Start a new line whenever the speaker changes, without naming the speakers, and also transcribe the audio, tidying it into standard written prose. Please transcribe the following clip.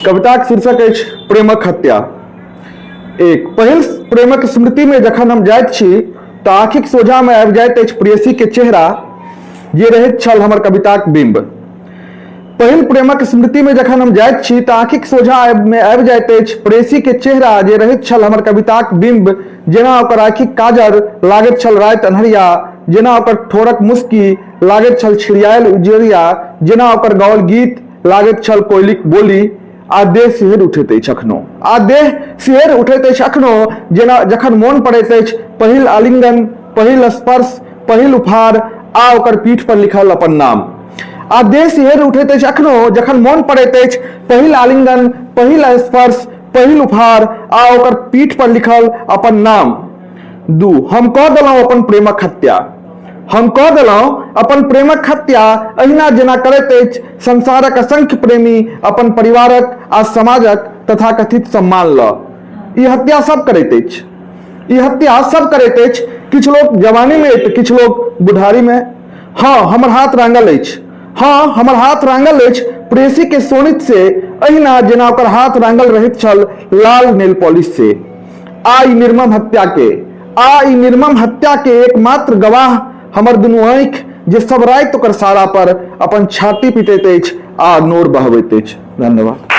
कविताक शीर्षक अछि प्रेमक हत्या। एक पहिल प्रेमक स्मृतिमे जखन हम जाइत छी तऽ आँखिक सोझामे आबि जाइत अछि प्रेयसीके चेहरा जे रहैत छल हमर कविताक बिम्ब। पहिल प्रेमक स्मृतिमे जखन हम जाइत छी तऽ आँखिक सोझामे आबि जाइत अछि प्रेयसीके चेहरा जे रहैत छल हमर कविताक बिम्ब, जेना ओकर आँखिक काजर लागैत छल राति अन्हरिया, जेना ओकर ठोरक मुस्की लागैत छल छिड़ियायल उजरिया, जेना ओकर गाओल गीत लागैत छल कोयलीक बोली। आ देह सिहरि उठैत अछि अखनो, आ देह सिहरि उठैत अछि अखनो, जेना जखन मोन पड़ैत अछि पहिल आलिंगन, पहिल स्पर्श, पहिल उपहार आ ओकर पीठ पर लिखल अपन नाम। आ देह सिहरि उठैत अछि अखनो जखन मोन पड़ैत अछि पहिल आलिंगन, पहिल स्पर्श, पहिल उपहार आ ओकर पीठ पर लिखल अपन नाम। 2 हम कऽ देलहुँ अपन प्रेमक हत्या। हम कऽ देलहुँ अपन प्रेमक हत्या अहिना जेना करैत अछि संसारक असंख्य प्रेमी अपन परिवारक आ समाजक तथाकथित सम्मान लऽ। ई हत्या सब करैत अछि। ई हत्या सब करैत अछि, किछु लोक जवानीमे तऽ किछु लोक बुढ़ारीमे। हँ, हमर हाथ रांगल अछि। हँ, हमर हाथ रांगल अछि प्रेयसी के शोणित से, अहिना जेना ओकर हाथ रांगल रहैत छल लाल नेल पॉलिश से। आ ई निर्मम हत्या के, आ ई निर्मम हत्या के एकमात्र गवाह हमर दुनू आँखि जे सब राति ओकर सारा पर अपन छाती पिटैत अछि आ नोर बहबैत अछि। धन्यवाद।